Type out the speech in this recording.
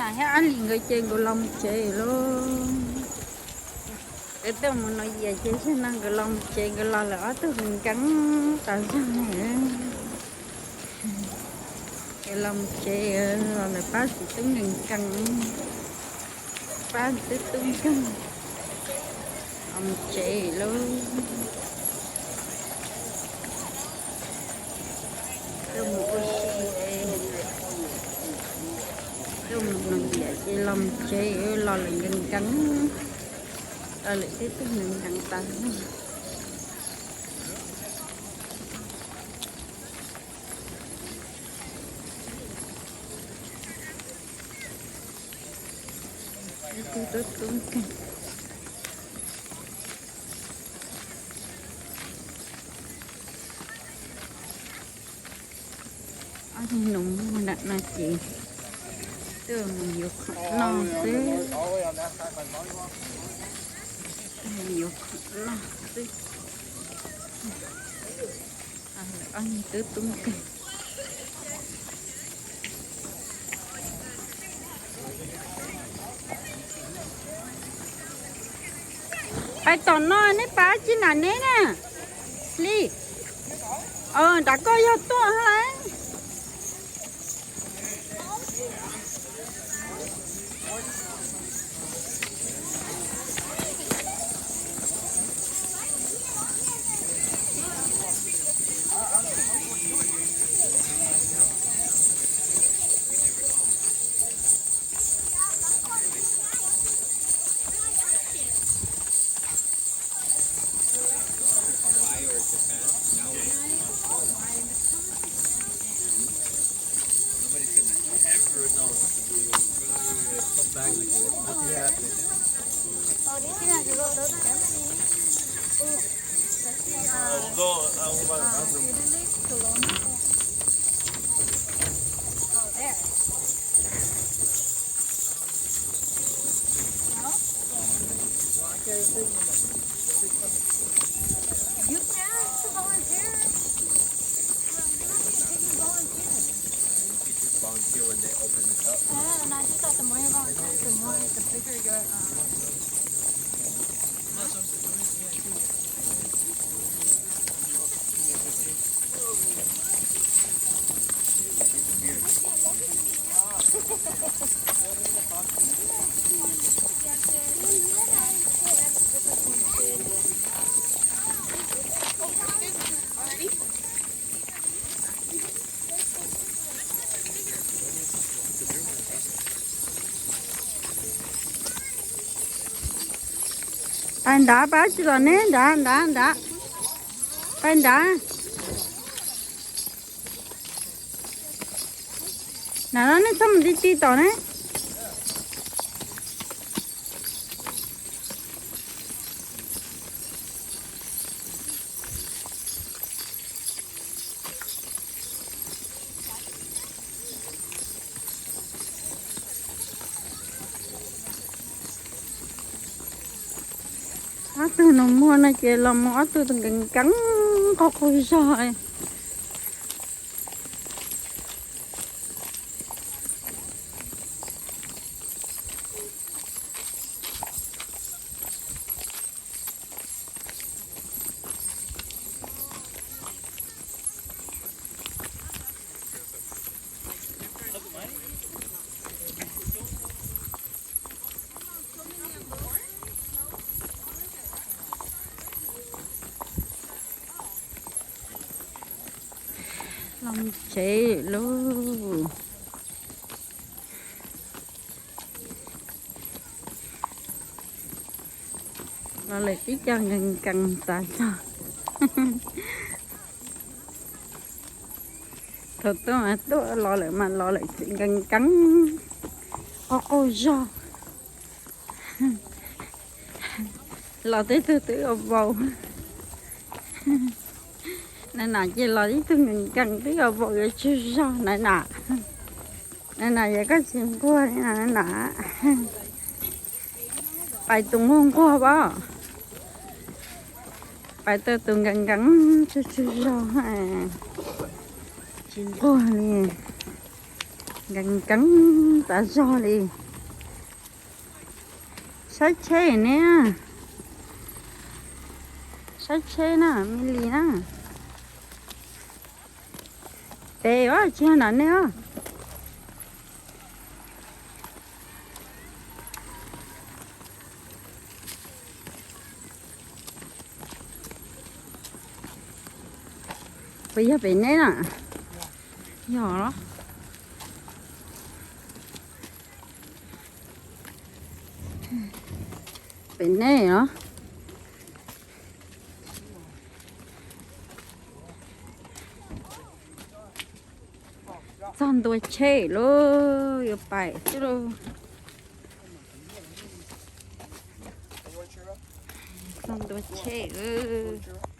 Thiab Ab Lis nkawd ces nkawd los mus tsev lawm. Nkawd tuaj mus no yam ces zaum no nkawd los mus tsev, nkawd los lawm ob tug nkees nkees tas zog. Nkawd los mus tsev, los lawm pab txiv tub nkees nkees, pab txiv tub nkees, los mus tsev lawm. Tuaj mus ua si, tuaj mus no yam ces los mus tsev, los lawm nkees nkees, los lawm tib tug nkees nkees tas zog. Tub tub nkees. Ob niag nus muag nram no ces tuaj mus yuav khoom noj xwb. Tuaj mus yuav khoom noj xwb. Ob niag tub tub nkees. Pais tom no neb pab tsi nam neb na. Li, nram koj yog tuaj lawm. Pais nrad, pab tsis los neb nrad, nrad, nrad. Pais nrad. Nrad no nej txhob mus ti ti tom ne. Ob tug nus muag no ces los mus ob tug nkees nkees qaug qaug zog. Los tsev lawm. Los lawm tib co nkees nkees tas zog. Thaum tuaj mas tuaj, los lawm mas los lawm tsev nkees nkees, qaug qaug zog. Los tib tug twb ua vau. Na nam ces los tib tug nkees nkees twb ua vau yuav tsug zog na nam. Na nam yog koj tsis nquag li na nam. Pais tus nquag nquag pab. Pais tau tus nkees nkees tsug tsug zog, tsis nquag li. Nkees nkees tas zog li. Saib tsheb ne. Saib tsheb na, me li na. Pem os, tsis yog nram nej os. Puas yog pem nej na? Yog los? Pem nej os. Txog ntua tsheb lauj, yuav pais xwb lauj. Txog ntua tsheb lauj.